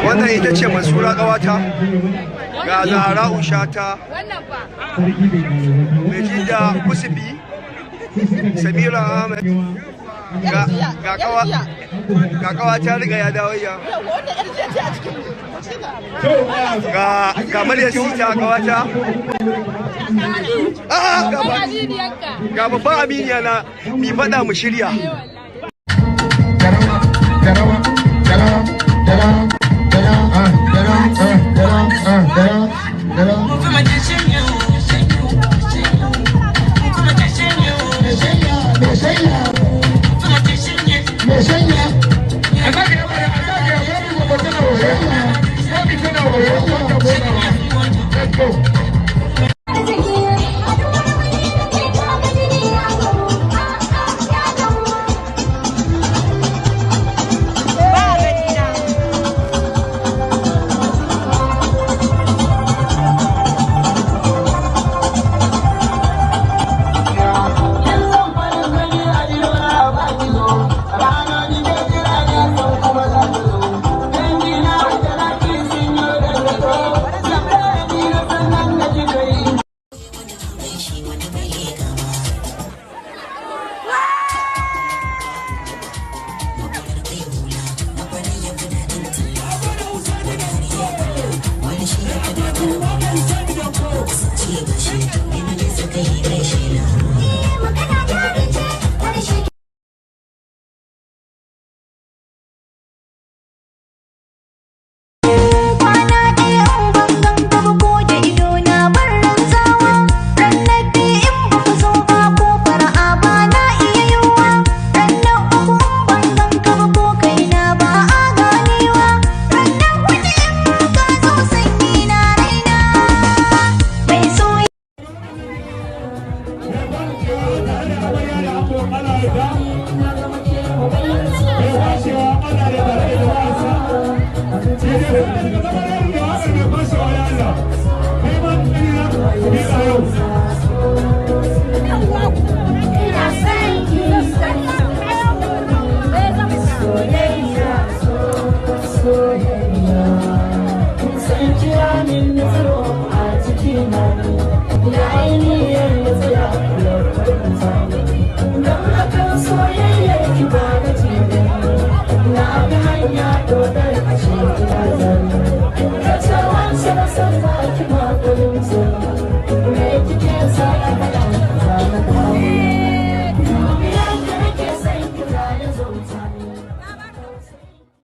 Wannan ita ce Mansura ƙawata, ga Zahra Ushata, mai jidda Kusufi, Samira Ahmed, ga ƙawata riga ya dawo ya. Ga Maryam Sita ƙawata. Ga babban aminiya na mi faɗa mu shirya. Let's go.